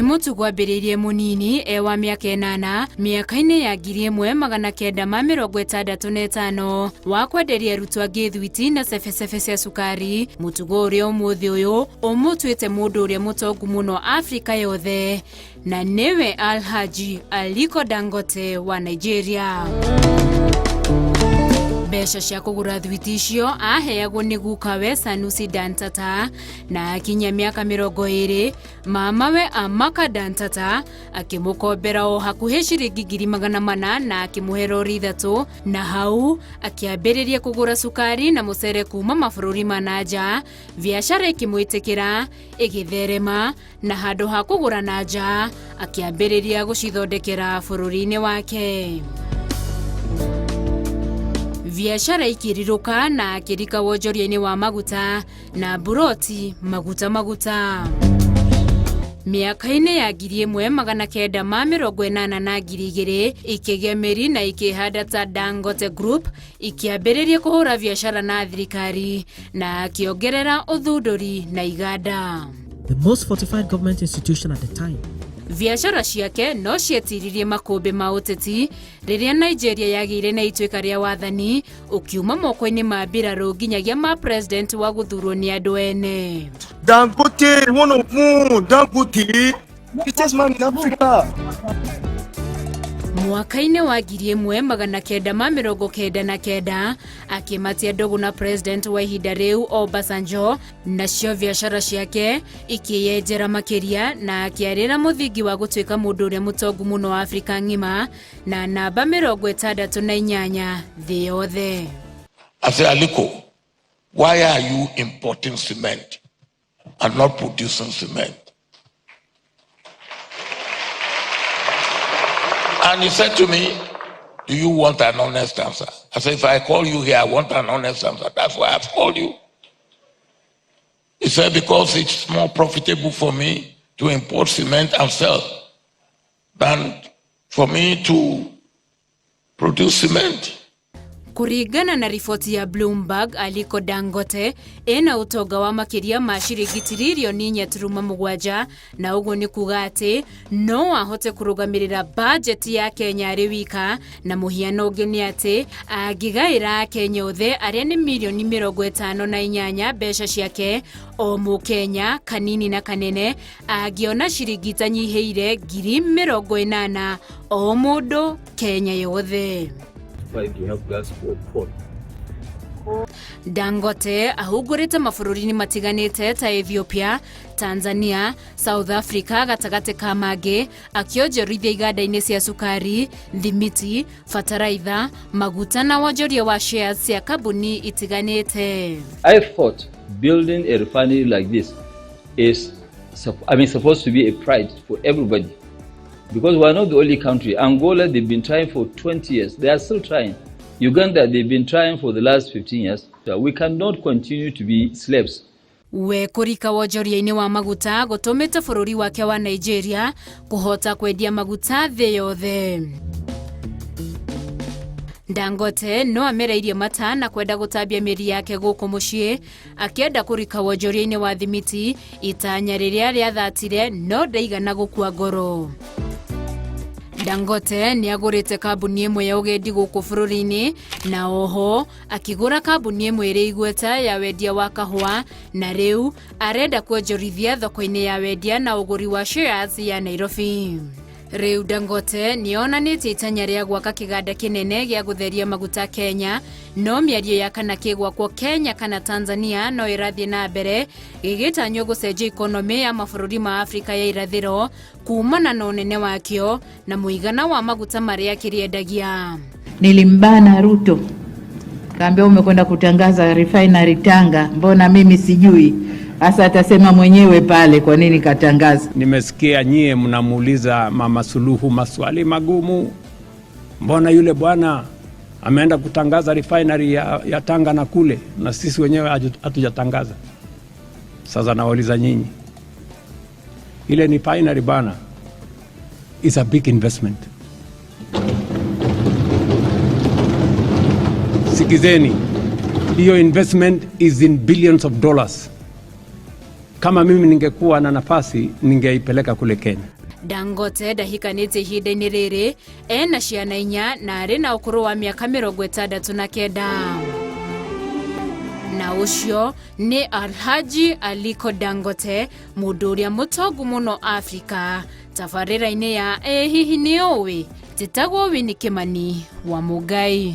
Mũtugo ambĩrĩirie mũnini e wa mĩaka 8 mĩaka-inĩ ya 1965 wa kwenderia arutwo angĩ thwiti na cebecebe cia cukari, mũtugo ũrĩa ũmũthĩ ũyũ ũmũtuĩte mũndũ ũrĩa mũtongu mũno Afrika yothe, na nĩwe Alhaji Aliko Dangote wa Nigeria. Mbeca cia kũgũra thwiti icio aheagwo nĩ gukawe Sanusi Dantata, na akinyia mĩaka 20 mamawe Amaka Dantata akĩmũkombera o hakuhĩ ciringi 400,000 na akĩmũhe rori 3, na hau akĩambĩrĩria kũgũra cukari na mũcere kuma mabũrũri ma na nja. Biacara ĩkĩmwĩtĩkĩra ĩgĩtherema, na handũ ha kũgũra na nja akĩambĩrĩria gũcithondekera bũrũri-inĩ wake. Biacara ikĩrirũka na akĩrika wonjoria-inĩ wa maguta na mburoti maguta maguta. Mĩaka-inĩ ya 1980 na 2000 ikĩgĩa mĩri na ikĩhanda ta Dangote Group, ikĩambĩrĩria kũhũra biacara na thirikari na akĩongerera ũthundũri na iganda. The most fortified government institution at the time. Biacara ciake no cietiririe makũmbĩ ma ũteti rĩrĩa Nigeria yagĩire na ituĩka rĩa wathani ũkiuma moko-inĩ ma mbirarũ nginyagia ma president wa gũthurwo nĩ andũ ene. Dangote, one of one, Dangote, richest man in Africa. Mwaka-inĩ wa 1999 akĩmatia ndũgũ na president wa ihinda rĩu Obasanjo, nacio biacara ciake ikĩyenjera makĩria na akĩarĩra mũthingi wa gũtuĩka mũndũ ũrĩa mũtongu mũno wa Afrika ng'ima na namba 68 thĩ yothe. I say, Aliko, why are you importing cement and not producing cement? And he said to me, do you want an honest answer? I said, if I call you here, I want an honest answer. That's why I've called you. He said, because it's more profitable for me to import cement and sell than for me to produce cement. Kũringana na riboti ya Bloomberg, Aliko Dangote ena ũtonga wa makĩria ma ciringi tiririoni 4.7, na ũguo nĩ kuga atĩ no ahote kũrũgamĩrĩra bajeti ya Kenya arĩ wika, na mũhiano ũngĩ nĩ atĩ angĩgaĩra Akenya othe arĩa nĩ mirioni 58 mbeca ciake, o mũkenya kanini na kanene angĩona ciringi itanyihĩire 80,000 o mũndũ Kenya yothe. Dangote ahungurĩte mabũrũri-inĩ matiganĩte ta Ethiopia, Tanzania, South Africa gatagatĩ ka mangĩ, akĩonjorithia iganda-inĩ cia cukari, thimiti, bataraitha, maguta na wonjoria wa shares cia kambuni itiganĩte. I thought building a refinery like this is supposed to be a pride for everybody, because we are not the only country. Angola, they've been trying for 20 years. They are still trying. Uganda, they've been trying for the last 15 years. So we cannot continue to be slaves. We kũrika wonjoria-inĩ wa maguta gũtũmĩte bũrũri wake wa Nigeria kũhota kwendia maguta thĩ yothe. Dangote no amereirie mata na kwenda gũtambia mĩri yake gũkũ mũciĩ, akĩenda kũrika wonjoria-inĩ wa thimiti, itanya rĩrĩa rĩathatire no ndaigana gũkua ngoro. Dangote nĩ agũrĩte kambuni ĩmwe ya ũgendi gũkũ bũrũri-inĩ na oho akĩgũra kambuni ĩmwe ĩrĩ igweta ya wendia wa kahũa, na rĩu arenda kuonjorithia thoko-inĩ ya wendia na ũgũri wa shares ya Nairobi. Rĩu Dangote nĩ onanĩtie itanya rĩa gwaka kĩganda kĩnene gĩa gũtheria maguta Kenya, no mĩario ya kana kĩgwakwo Kenya kana Tanzania no ĩrathiĩ na mbere, gĩgĩtanywo gũcenjia ikonomĩ ya mabũrũri ma Afrika ya irathĩro kumana na ũnene wakĩo na mũigana wa maguta marĩa kĩrĩendagia. Nilimbana Ruto, kaambia umekwenda kutangaza refinery Tanga, mbona mimi sijui? Sasa atasema mwenyewe pale kwa nini katangaza. Nimesikia nyie mnamuuliza Mama Suluhu maswali magumu. Mbona yule bwana ameenda kutangaza refinery ya Tanga na kule, na sisi wenyewe hatujatangaza? Sasa nawauliza nyinyi, ile refinery bana is a big investment. Sikizeni, hiyo investment is in billions of dollars. Kama mimi ningekuwa na nafasi ningeipeleka kule Kenya. Dangote ndahikanĩtie ihinda-inĩ rĩrĩ, ena ciana 4 na arĩ na ũkũrũ wa mĩaka 69. Na ũcio nĩ Alhaji Aliko Dangote, mũndũ ũrĩa mũtongu mũno Afrika. Tabarĩra-inĩ ya Ĩ Hihi Nĩ Ũĩ, njĩtagwo Winnie Kimani wa Mũngai.